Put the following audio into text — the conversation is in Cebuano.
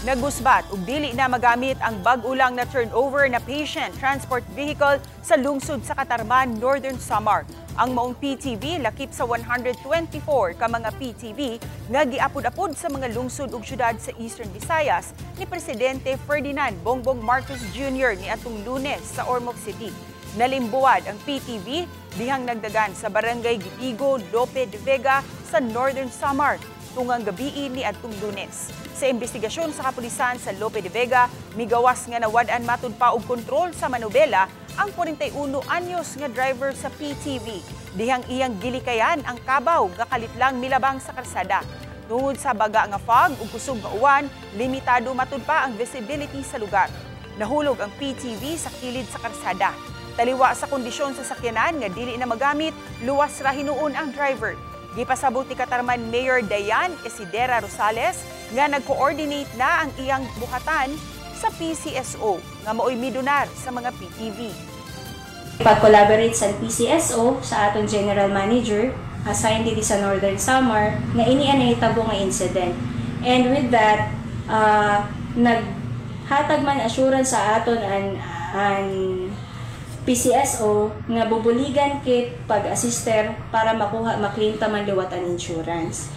Nagusbat ug dili na magamit ang bag-o lang na turnover na patient transport vehicle sa lungsod sa Catarman, Northern Samar. Ang maong PTV lakip sa 124 ka mga PTV nga giapod-apod sa mga lungsod ug syudad sa Eastern Visayas ni Presidente Ferdinand Bongbong Marcos Jr. niadtong Lunes sa Ormoc City. Nalimbuwad ang PTV dihang nagdagan sa Barangay Gitigo, Lope de Vega sa Northern Samar tungang gabii niadtong Lunes. Sa investigasyon sa kapulisan sa Lope de Vega, migawas nga nawad-an matud pa og kontrol sa manobela ang 41 anyos nga driver sa PTV. Dihang iyang gilikayan ang kabaw nga kalitlang milabang sa karsada. Tungod sa baga nga fog ug kusog nga uwan, limitado matud pa ang visibility sa lugar. Nahulog ang PTV sa kilid sa karsada. Taliwa sa kondisyon sa sakyanan nga dili na magamit, luwas ra hinuon ang driver. Gipasabot ni Catarman Mayor Dayan Isidera Rosales nga nag-coordinate na ang iyang buhatan sa PCSO nga maoy midonar sa mga PTV. Pag-collaborate sa PCSO sa aton general manager assigned dito sa Northern Samar nga ini ang nahitabo nga incident. And with that, naghatag man assurance sa aton ang PCSO nga bubuligan kit pag-assister para makuha maklaim ta man liwat ang insurance.